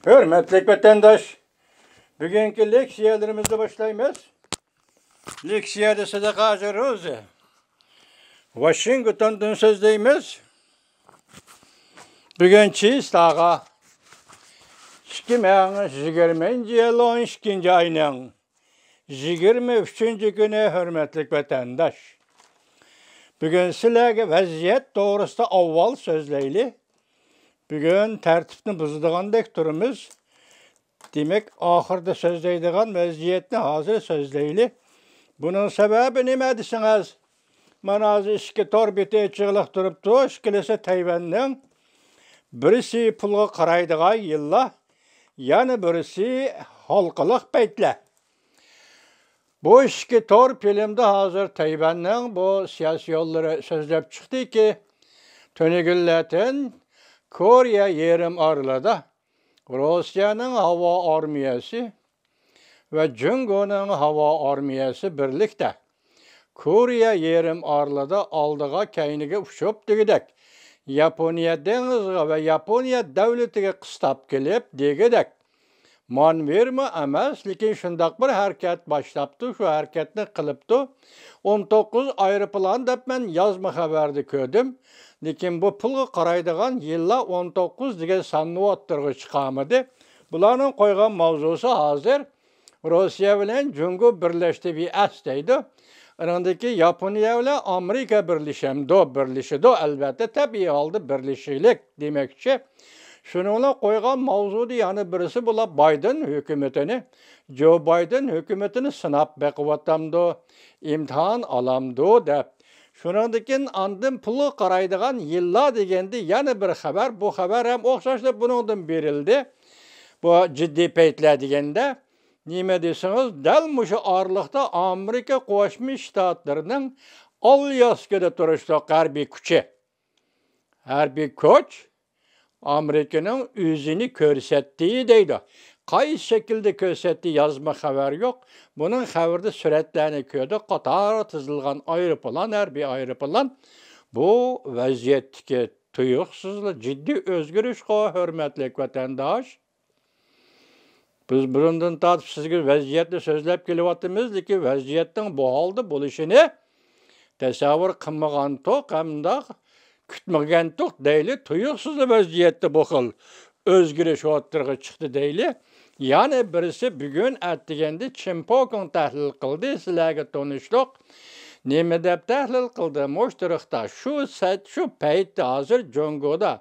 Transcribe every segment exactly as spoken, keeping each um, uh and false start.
ھۆرمەتلىك ۋەتەنداش، بۈگۈنكى لېكسىيەلىرىمىزنى باشلايمىز. لېكسىيەدە سىدىق ھاجى روزى، ۋاشىنگتوندىن سۆزلەيمىز. بۈگۈن چىسلاغا ئىككى مىڭ يىگىرمىنچى يىل ئون ئىككىنچى ئاينىڭ يىگىرمە ئۈچىنچى كۈنى، ھۆرمەتلىك ۋەتەنداش. بۈگۈن سىلەرگە ۋەزىيەت توغرىسىدا ئاۋۋال سۆزلەيلى. بۈگۈن تەرتىپنى بۇزىدىغاندەك تۇرىمىز. دېمەك، ئاخىردا سۆزلەيدىغان ۋەزىيەتنى ھازىر سۆزلەيلى. بۇنىڭ سەۋەبى نېمە دېسىڭىز، مانا ھازىر ئىچكى تور بېتى ئېچىقلىق تۇرۇپتۇ. ئىككىلىسى تەيۋەننىڭ، بىرسى پۇلغا قارايدىغان يىللار، يەنە بىرسى ھالقىلىق پەيتلەر. بۇ ئىككى تور فىلىمدا ھازىر تەيۋەننىڭ بۇ سىياسىيونلىرى سۆزلەپ چىقتىكى، تۈنۈگۈنلەتىن كورېيە يېرىم ئارىلىدا روسىيەنىڭ ھاۋا ئارمىيەسى ۋە جۇڭگونىڭ ھاۋا ئارمىيەسى بىرلىكتە كورېيە يېرىم ئارىلىدا ئالدىغا كەينىگە ئۇچۇپ دېگۈدەك، ياپونىيە دېڭىزىغا ۋە ياپونىيە دەۋلىتىگە قىستاپ كېلىپ دېگۈدەك، مانېۋىرمۇ ئەمەس، لېكىن شۇنداق بىر ھەرىكەت باشلاپتۇ، شۇ ھەرىكەتنى قىلىپتۇ. ئون توققۇز ئايروپىلان دەپ مەن يازما خەۋەردە كۆردۈم. لېكىن بۇ پۇلغا قارايدىغان يىللار ئون توققۇز دېگەن ساننى ئوتتۇرىغا چىقارمىدى. بۇلارنىڭ قويغان ماۋزۇسى ھازىر روسىيە بىلەن جۇڭگو بىرلەشتى، ۋي ئەس دەيدۇ. ئۇنىڭدىكى ياپونىيە بىلەن ئامېرىكا بىرلىشەمدۇ؟ بىرلىشىدۇ، ئەلۋەتتە، تەبىئىي ھالدا بىرلىشىلىك دېمەكچى. شۇنىڭ بىلەن قويغان ماۋزۇدا يەنە بىرسى، بۇلار بايدېن ھۆكۈمىتىنى، جو بايدېن ھۆكۈمىتىنى سىناپ بېقىۋاتامدۇ، ئىمتىھان ئالامدۇ دەپ. شۇنىڭدىن كېيىن ئاندىن پۇلغا قارايدىغان يىللار دېگەندە يەنە بىر خەۋەر، بۇ خەۋەر ھەم ئوخشاشلا بۇنىڭدىن بېرىلدى. بۇ جىددىي پەيتلەر دېگەندە نېمە دېسىڭىز، دەل مۇشۇ ئارىلىقتا ئامېرىكا قوشما شتاتلىرىنىڭ ئالياسكىدا تۇرۇشلۇق ھەربىي كۈچى، ھەربىي كۈچ ئامېرىكىنىڭ ئۆزىنى كۆرسەتتى دەيدۇ. قايسى شەكىلدە كۆرسەتتى، يازما خەۋەر يوق. بۇنىڭ خەۋىرىدە سۈرەتلەرنى كۆردۇق، قاتار تىزىلغان ئايروپىلان، ھەربىي ئايروپىلان. بۇ ۋەزىيەتتىكى تۇيۇقسىزلا جىددىي ئۆزگىرىشقۇ، ھۆرمەتلىك ۋەتەنداش. بىز بۇرۇندىن تارتىپ سىزگە ۋەزىيەتنى سۆزلەپ كېلىۋاتىمىز، لېكىن ۋەزىيەتنىڭ بۇ ھالدا بولۇشىنى تەسەۋۋۇر قىلمىغانتۇق، ھەمدە كۈتمىگەنتۇق دەيلى. تۇيۇقسىزلا ۋەزىيەتتە بۇ خىل ئۆزگىرىش ئوتتۇرىغا چىقتى دەيلى. يەنە بىرسى، بۈگۈن ئەتىگەندە چىن پوكىڭ تەھلىل قىلدى، سىلەرگە تونۇشلۇق. نېمە دەپ تەھلىل قىلدى؟ مۇشۇ تۇرۇقتا، شۇ سەت، شۇ پەيتتە ھازىر جۇڭگودا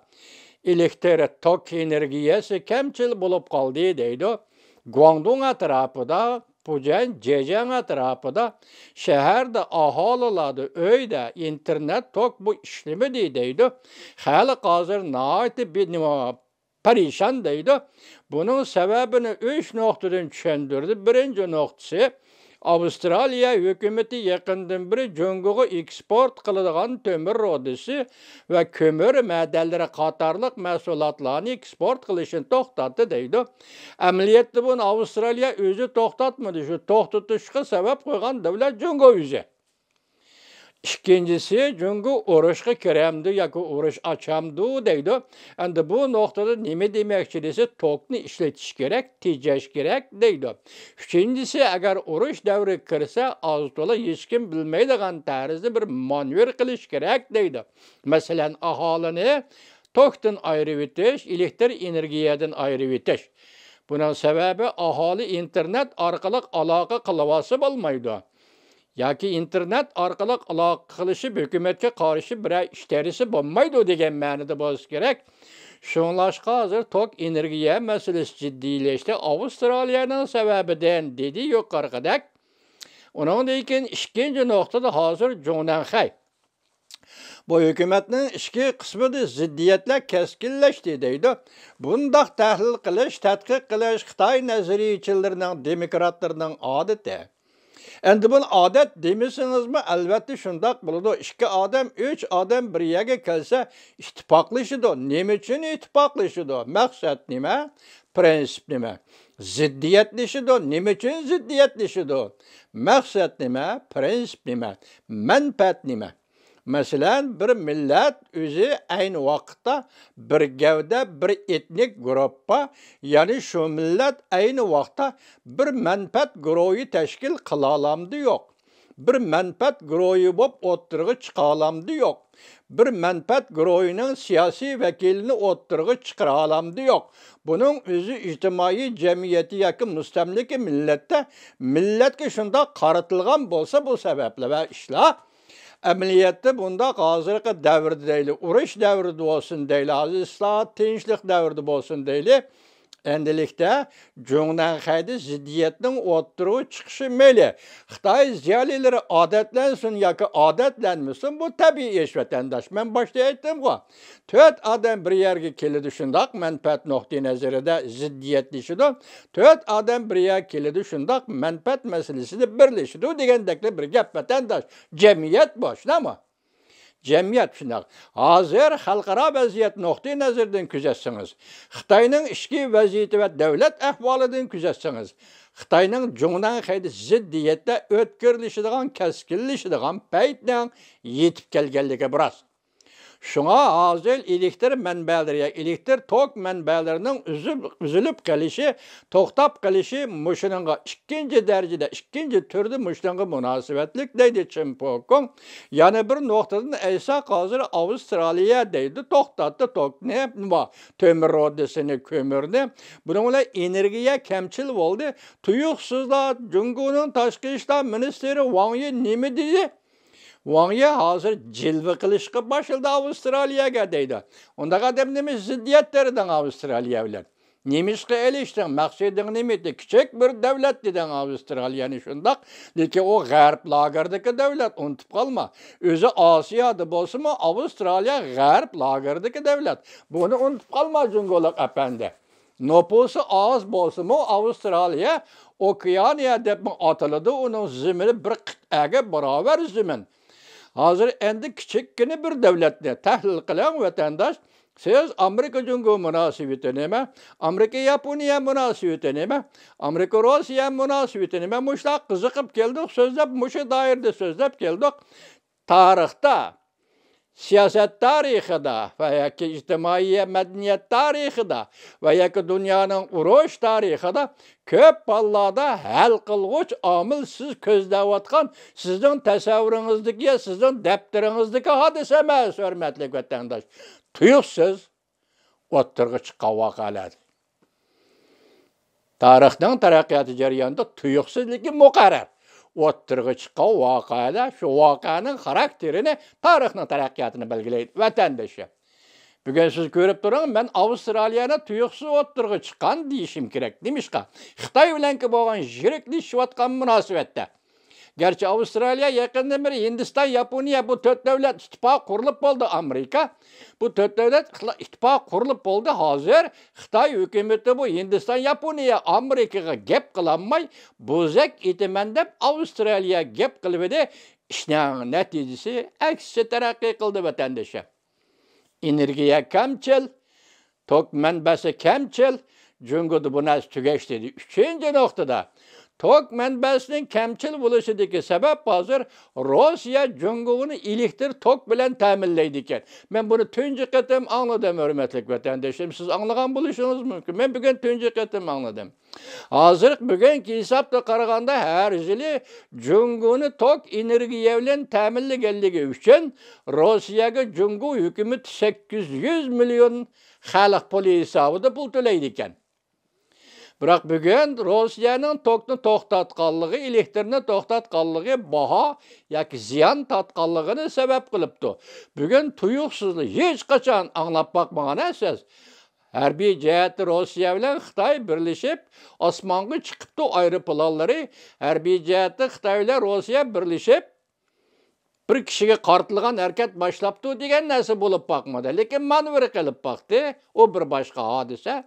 ئېلېكتر توك ئېنېرگىيەسى كەمچىل بولۇپ قالدى دەيدۇ. گۇاڭدۇڭ ئەتراپىدا، پۇجيەن، جېجياڭ ئەتراپىدا، شەھەردە، ئاھالىلەردە، ئۆيدە ئىنتېرنېت توك بۇ ئىشلىمىدى دەيدۇ. خەلق ھازىر ناھايىتى بى-، نېمە، پەرىشان دەيدۇ. بۇنىڭ سەۋەبىنى ئۈچ نۇقتىدىن چۈشەندۈردى. بىرىنچى نۇقتىسى، ئاۋسترالىيە ھۆكۈمىتى يېقىندىن بېرى جۇڭگوغا ئېكسپورت قىلىدىغان تۆمۈر رۇدىسى ۋە كۆمۈر مەدەنلىرى قاتارلىق مەھسۇلاتلارنى ئېكسپورت قىلىشنى توختاتتى دەيدۇ. ئەمەلىيەتتە بۇنى ئاۋسترالىيە ئۆزى توختاتمىدى. شۇ توختىتىشقا سەۋەب قويغان دۆلەت جۇڭگو ئۆزى. ئىككىنچىسى، جۇڭگو ئۇرۇشقا كىرەمدۇ ياكى ئۇرۇش ئاچامدۇ دەيدۇ. ئەمدى بۇ نۇقتىدا نېمە دېمەكچى دېسە، توكنى ئىشلىتىش كېرەك، تېجەش كېرەك دەيدۇ. ئۈچىنچىسى، ئەگەر ئۇرۇش دەۋرىگە كىرسە، ئاز تولا ھېچكىم بىلمەيدىغان تەرزدە بىر مانېۋىر قىلىش كېرەك دەيدۇ. مەسىلەن، ئاھالىنى توكتىن ئايرىۋېتىش، ئېلېكتر ئېنېرگىيەدىن ئايرىۋېتىش. بۇنىڭ سەۋەبى، ئاھالى ئىنتېرنېت ئارقىلىق ئالاقە قىلىۋالسا بولمايدۇ. ياكى ئىنتېرنېت ئارقىلىق ئالاقە قىلىشىپ، ھۆكۈمەتكە قارشى بىرەر ئىش تېرىسە بولمايدۇ دېگەن مەنىدە بولسا كېرەك. شۇڭلاشقا ھازىر توك ئېنېرگىيە مەسىلىسى جىددىيلەشتى ئاۋسترالىيەنىڭ سەۋەبىدىن، دېدى يۇقىرىقىدەك. ئۇنىڭدىن كېيىن ئىككىنچى نۇقتىدا ھازىر جۇڭنەنخەي. بۇ ھۆكۈمەتنىڭ ئىچكى قىسمىدا زىددىيەتلەر كەسكىنلەشتى دەيدۇ. بۇنداق تەھلىل قىلىش، تەتقىق قىلىش خىتاي نەزەرىيەچىلىرىنىڭ، دېموكراتلىرىنىڭ ئادىتى. ئەمدى بۇنى ئادەت دېمىسىڭىزمۇ، ئەلۋەتتە شۇنداق بولىدۇ. ئىككى ئادەم، ئۈچ ئادەم بىر يەرگە كەلسە، ئىتتىپاقلىشىدۇ. نېمە ئۈچۈن ئىتتىپاقلىشىدۇ؟ مەقسەت نېمە؟ پىرىنسىپ نېمە؟ زىددىيەتلىشىدۇ. نېمە ئۈچۈن زىددىيەتلىشىدۇ؟ مەقسەت نېمە؟ پىرىنسىپ نېمە؟ مەنپەئەت نېمە؟ مەسىلەن، بىر مىللەت ئۆزى ئەينى ۋاقىتتا بىر گەۋدە، بىر ئېتنىك گۇرۇپپا، يەنى شۇ مىللەت ئەينى ۋاقىتتا بىر مەنپەئەت گۇرۇھى تەشكىل قىلالامدۇ؟ يوق. بىر مەنپەئەت گۇرۇھى بولۇپ ئوتتۇرىغا چىقالامدۇ؟ يوق. بىر مەنپەئەت گۇرۇھىنىڭ سىياسىي ۋەكىلىنى ئوتتۇرىغا چىقىرالامدۇ؟ يوق. بۇنىڭ ئۆزى ئىجتىمائىي جەمئىيەتتە ياكى مۇستەملىكە مىللەتتە مىللەتكە شۇنداق قارىتىلغان بولسا، بۇ سەۋەبلەر ۋە ئىشلار ئەمەلىيەتتە بۇنداق ھازىرقى دەۋردە دەيلى، ئۇرۇش دەۋرىدە بولسۇن دەيلى، ھازىر ئىسلاھات، تىنچلىق دەۋرىدە بولسۇن دەيلى، ئەندىلىكتە جۇڭنەنخەيدە زىددىيەتنىڭ ئوتتۇرىغا چىقىشى مەيلى. خىتاي زىيالىيلىرى ئادەتلەنسۇن ياكى ئادەتلەنمىسۇن، بۇ تەبىئىي ئىش، ۋەتەنداش. مەن باشتا ئېيتتىمغۇ، تۆت ئادەم بىر يەرگە كېلىدۇ شۇنداق، مەنپەئەت نۇقتىئى نەزىرىدە زىددىيەتلىشىدۇ. تۆت ئادەم بىر يەرگە كېلىدۇ شۇنداق، مەنپەئەت مەسىلىسىدە بىرلىشىدۇ دېگەندەكلا بىر گەپ، ۋەتەنداش. جەمئىيەت بۇ، شۇنداقمۇ؟ جەمئىيەت شۇنداق. ھازىر خەلقئارا ۋەزىيەت نۇقتىئى نەزىرىدىن كۆزەتسىڭىز، خىتاينىڭ ئىچكى ۋەزىيىتى ۋە دۆلەت ئەھۋالىدىن كۆزەتسىڭىز، خىتاينىڭ جۇڭنەنخەيدە زىددىيەتتە ئۆتكۈرلىشىدىغان، كەسكىنلىشىدىغان پەيتنىڭ يېتىپ كەلگەنلىكى بىراز. شۇڭا ھازىر ئېلېكتر مەنبەلىرى، ئېلېكتر توك مەنبەلىرىنىڭ ئۈزۈپ، ئۈزۈلۈپ قېلىشى، توختاپ قېلىشى مۇشۇنىڭغا ئىككىنچى دەرىجىدە، ئىككىنچى تۈردە مۇشۇنىڭغا مۇناسىۋەتلىك، دەيدۇ چېن پوكۇڭ. يەنە بىر نۇقتىدىن ئېيتساق، ھازىر ئاۋسترالىيە دەيدۇ، توختاتتى توكنى، نېمە، تۆمۈر رۇدىسىنى، كۆمۈرنى. بۇنىڭ بىلەن ئېنېرگىيە كەمچىل بولدى. تۇيۇقسىزلا جۇڭگونىڭ تاشقى ئىشلار مىنىستىرى ۋاڭ يى نېمە دېدى؟ ۋاڭ يى ھازىر جىلۋە قىلىشقا باشلىدى ئاۋسترالىيەگە دەيدۇ. ئۇنداق ئادەم نېمە زىددىيەت تېرىدىڭ ئاۋسترالىيە بىلەن؟ نېمىشقا ئېلىشتىڭ؟ مەقسىتىڭ نېمە ئىدى؟ كىچىك بىر دۆلەت دېدىڭ ئاۋسترالىيەنى شۇنداق. لېكىن ئۇ غەرب لاگېرىدىكى دۆلەت، ئۇنتۇپ قالما. ئۆزى ئاسىيادا بولسىمۇ، ئاۋسترالىيە غەرب لاگېرىدىكى دۆلەت. بۇنى ئۇنتۇپ قالما، جۇڭگولۇق ئەپەندى. نوپۇسى ئاز بولسىمۇ، ئاۋسترالىيە ئوكېئانىيە دەپمۇ ئاتىلىدۇ، ئۇنىڭ زېمىنى بىر قىتئەگە باراۋەر زېمىن. ھازىر ئەندى كىچىككىنە بىر دۆلەتنى تەھلىل قىلىڭ، ۋەتەنداش. سىز ئامېرىكا جۇڭگو مۇناسىۋىتى نېمە؟ ئامېرىكا ياپونىيە مۇناسىۋىتى نېمە؟ ئامېرىكا روسىيە مۇناسىۋىتى نېمە؟ مۇشۇلار قىزىقىپ كەلدۇق، سۆزلەپ، مۇشۇ دائىرىدە سۆزلەپ كەلدۇق. تارىختا، سىياسەت تارىخىدا ۋە ياكى ئىجتىمائىي مەدەنىيەت تارىخىدا ۋە ياكى دۇنيانىڭ ئۇرۇش تارىخىدا كۆپ ھاللاردا ھەل قىلغۇچ ئامىل سىز كۆزلەۋاتقان، سىزنىڭ تەسەۋۋۇرىڭىزدىكى، سىزنىڭ دەپتىرىڭىزدىكى ھادىسە ئەمەس، ھۆرمەتلىك ۋەتەنداش. تۇيۇقسىز ئوتتۇرىغا چىققان ۋەقەلەر. تارىخنىڭ تەرەققىياتى جەريانىدا تۇيۇقسىز، لېكىن مۇقەررەر ئوتتۇرىغا چىققان ۋەقەلەر، شۇ ۋەقەنىڭ خاراكتېرىنى، تارىخنىڭ تەرەققىياتىنى بەلگىلەيدۇ، ۋەتەندىشى. بۈگۈن سىز كۆرۈپ تۇرۇڭ، مەن ئاۋسترالىيەنى تۇيۇقسىز ئوتتۇرىغا چىققان دېيىشىم كېرەك. نېمىشقا؟ خىتاي بىلەنكى بولغان يىرىكلىشىۋاتقان مۇناسىۋەتتە. گەرچە ئاۋسترالىيە يېقىندىن بېرى ھىندىستان، ياپونىيە، بۇ تۆت دۆلەت ئىتتىپاقى قۇرۇلۇپ بولدى، ئامېرىكا. بۇ تۆت دۆلەت ئىتتىپاقى قۇرۇلۇپ بولدى. ھازىر خىتاي ھۆكۈمىتى بۇ ھىندىستان، ياپونىيە، ئامېرىكىغا گەپ قىلالماي، بوزەك ئېتىمەن دەپ ئاۋسترالىيەگە گەپ قىلىۋىدى. ئىشنىڭ نەتىجىسى ئەكسىچە تەرەققىي قىلدى، ۋەتەندىشىم. ئېنېرگىيە كەمچىل، توك مەنبەسى كەمچىل، جۇڭگودا بۇ نەرسە تۈگەش دېدى. ئۈچىنچى نۇقتىدا، توك مەنبەسىنىڭ كەمچىل بولۇشىدىكى سەۋەب ھازىر روسىيە جۇڭگونى ئېلېكتر توك بىلەن تەمىنلەيدىكەن. مەن بۇنى تۇنجى قېتىم ئاڭلىدىم، ھۆرمەتلىك ۋەتەندىشىم. سىز ئاڭلىغان بولۇشىڭىز مۇمكىن. مەن بۈگۈن تۇنجى قېتىم ئاڭلىدىم. ھازىر بۈگۈنكى ھېسابتا قارىغاندا، ھەر يىلى جۇڭگونى توك ئېنېرگىيە بىلەن تەمىنلىگەنلىكى ئۈچۈن روسىيەگە جۇڭگو ھۆكۈمىتى سەككىز يۈز مىليون خەلق پۇلى ھېسابىدا پۇل تۆلەيدىكەن. بىراق بۈگۈن روسىيەنىڭ توكنى توختاتقانلىقى، ئېلېكترنى توختاتقانلىقى باھا ياكى زىيان تارتقانلىقىنى سەۋەب قىلىپتۇ. بۈگۈن تۇيۇقسىزلا، ھېچقاچان ئاڭلاپ باقمىغان سىز، ھەربىي جەھەتتە روسىيە بىلەن خىتاي بىرلىشىپ ئاسمانغا چىقىپتۇ ئايروپىلانلىرى. ھەربىي جەھەتتە خىتاي بىلەن روسىيە بىرلىشىپ بىر كىشىگە قارىتىلغان ھەرىكەت باشلاپتۇ دېگەن نەرسە بولۇپ باقمىدى. لېكىن مانېۋىر قىلىپ باقتى. ئۇ بىر باشقا ھادىسە.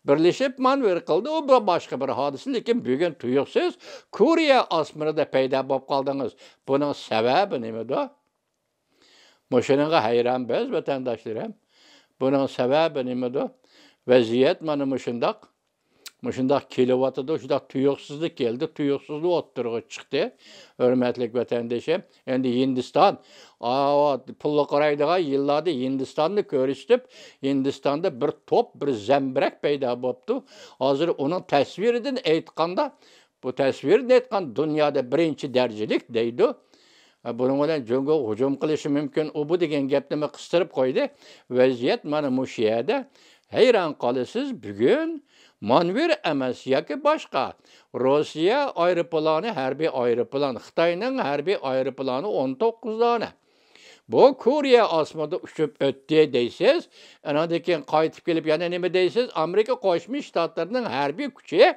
بىرلىشىپ مانېۋىر قىلدى. ئۇ بىر باشقا بىر ھادىسە. لېكىن بۈگۈن تۇيۇقسىز كورېيە ئاسمىنىدا پەيدا بولۇپ قالدىڭىز. بۇنىڭ سەۋەبى نېمىدۇ؟ مۇشۇنىڭغا ھەيران بىز، ۋەتەنداشلىرىم. بۇنىڭ سەۋەبى نېمىدۇ؟ ۋەزىيەت مانا مۇشۇنداق. مۇشۇنداق كېلىۋاتىدۇ، شۇنداق تۇيۇقسىزلا كەلدى، تۇيۇقسىزلا ئوتتۇرىغا چىقتى. ھۆرمەتلىك ۋەتەندىشىم، ئەمدى ھىندىستان، ئاۋۇ پۇلغا قارايدىغان يىللاردا ھىندىستاننى كۆرسىتىپ، ھىندىستاندا بىر توپ، بىر زەمبىرەك پەيدا بوپتۇ. ھازىر ئۇنىڭ تەسۋىرىدىن ئېيتقاندا، بۇ تەسۋىرىنى ئېيتقان دۇنيادا بىرىنچى دەرىجىلىك دەيدۇ. بۇنىڭ بىلەن جۇڭگو ھۇجۇم قىلىشى مۇمكىن، ئۇ بۇ دېگەن گەپنىمۇ قىستۇرۇپ قويدى. ۋەزىيەت مانا مۇشۇ يەردە. ھەيران قالىسىز، بۈگۈن مانۋېر ئەمەس ياكى باشقا، روسىيە ئايروپىلانى، ھەربىي ئايروپىلان، خىتاينىڭ ھەربىي ئايروپىلانى ئون توققۇز دانە بۇ كورېيە ئاسمىنىدا ئۇچۇپ ئۆتتى دەيسىز. ئاناندىن كېيىن قايتىپ كېلىپ يەنە نېمە دەيسىز؟ ئامېرىكا قوشما شتاتلىرىنىڭ ھەربىي كۈچى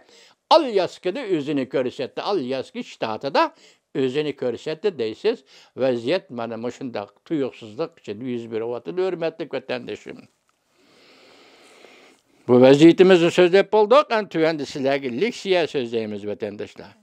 ئالياسكىدا ئۆزىنى كۆرسەتتى. ئالياسكا شتاتىدا ئۆزىنى كۆرسەتتى دەيسىز. ۋەزىيەت مانا مۇشۇنداق تۇيۇقسىزلىق ئىچىدە يۈز بېرىۋاتىدۇ، ھۆرمەتلىك ۋەتەندىشىم. بۇ ۋەزىيىتىمىزنى سۆزلەپ بولدۇق. ئەمدى تۆۋەندە سىلەرگە لېكسىيە سۆزلەيمىز، ۋەتەنداشلار.